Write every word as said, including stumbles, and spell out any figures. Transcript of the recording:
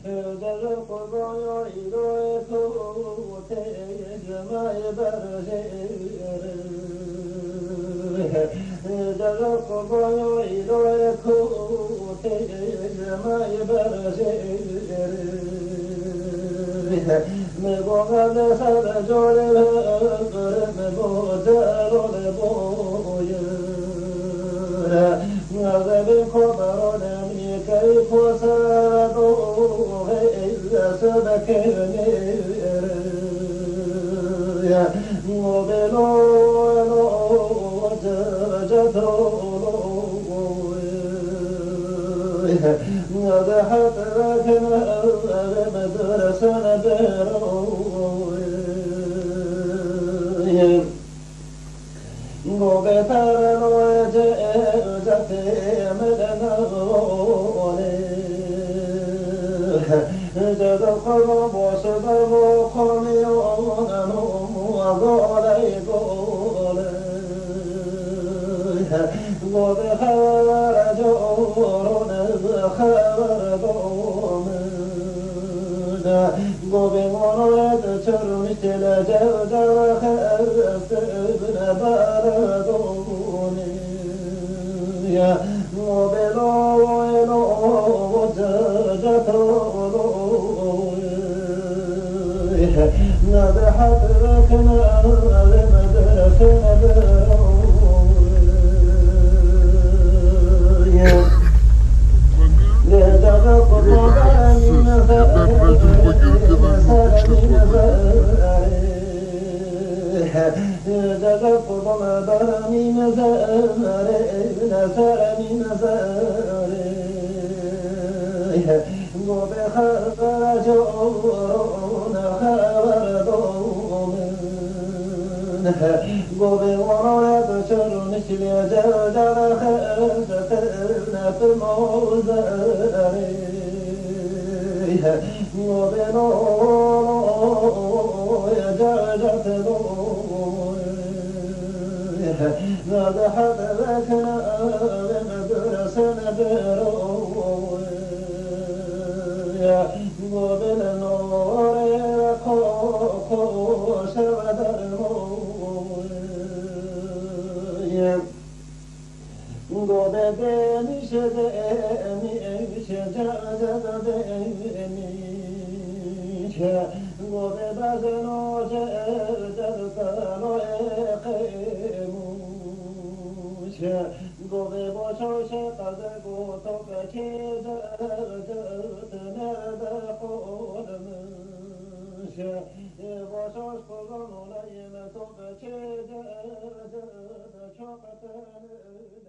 Cere qurban ya îroyê ku tê ji me berjêr. Cere qurban ya îroyê ku tê ji me berjêr. Min got me li ser corê min got Celal boyê. Nazebê xwe berone mîkey xwe ser do sebekê nêr. Nobelo lo cecetolo. Nade hat rakne ve medresen bero. Go betarano cecetê melnole. Cecet qurban boş bermo komiyon no gole gole. Go be xeber corone xeber do min. Go be monoret çermiştele cevceve xeste bine bere do min. Go be lo elo cecetolo. Go be xeber corone xeber do min. Go be wanoye tu çerûn şilê cevcere xesetine tu mozerê. Go be no cevcet do. Nade hat vekine ve medresen bero. Go bile nore ko ko şev dermo. Go be demiş demiş cecet demiş. Go be bejeno cecet loye qemuş. Go be boşoşe qeze go to be çê cecet nerde qolmuş. Boşoş qurban olayım to be çê cecet çok tene.